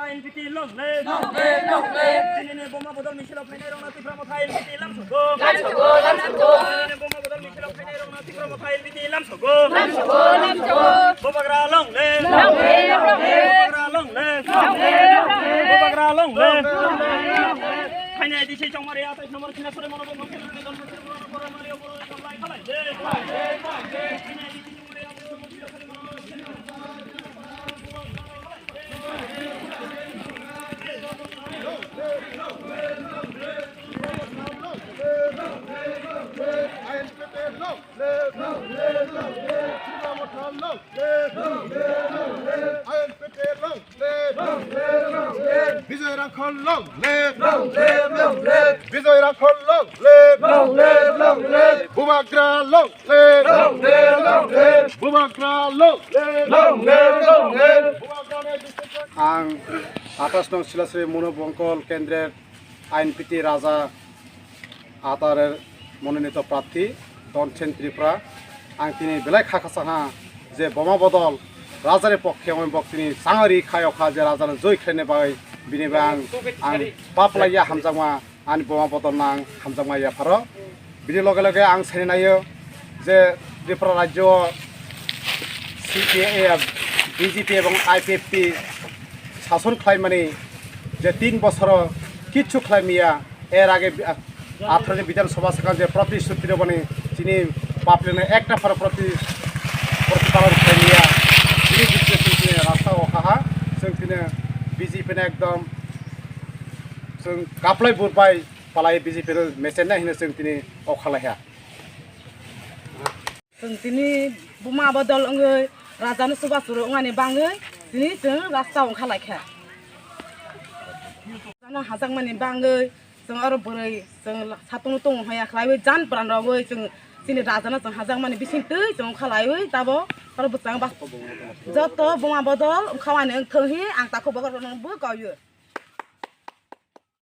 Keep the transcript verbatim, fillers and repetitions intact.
N P T long live! Long live, long live! Tinini boma bodol misil o phainai rokno Tipra Motha N P T lam sogo. Lam sogo, lam sogo. Tinini boma bodol misil o phainai rokno Tipra Motha N P T lam sogo. Lam sogo, lam sogo. Bubagra long live! Long live, long live! Bubagra long live! Long live, long live! Bubagra long live! Long live, long live! Phainai D C Chongmari atai nomor khina sore mono bongkhe nangni don bosor borok borok mari obo lai khalai de. Bijoy Rangkhol long live! Long live, long live! Bijoy Rangkhol long live! Long live, long live! Bubagra long live! Long live, long live! Bubagra long live! Long live, long live! Ang atas nong Silasri Mono Bongkol Kendrer I N P T Raja Atarer mononito prarthi Donsen Tripura. Ang tini belai kha kha saha je boma bodol Rajani pokkhe wng bok tini sangari khayo kha je Rajano joi khlaina bagwi bini bai ang, ang paplaiya hamjakma ani boma bodol nang hamjakma yapharo. Bini loge loge ang saini naio je Tripura rajyo C P I, B J P ebong I P F T sason khlaimani je tin bosoro kichu khlaimiya, er age bi-, atharo ni Bidhan Sabha sakha je protishruti rwmani chini public no ekta pharo proti-, protipalon khlaimiya, bini bising chini rasta o kha ha, chwng tini B J P no ekdom chwng kaplai vote bai palai B J P no mechenai hino chwng tini o khalai ha. Chwng tini buma bodol wngwi Rajano chubachu rw wngnani bangwi tini chwng rasta ongkha lai kha. Rajano hajakmani bangwi chwng oro bwrwi chwng satung tongo haya khlaiwi jan pran rogwi chwng chini Rajano chwng hajakmani bising twi chwng ongkha laiwi tabo oro bwskango ba joto buma bodol wngkha ani wngthang hi ang takhuk bokhorok no bw kaio.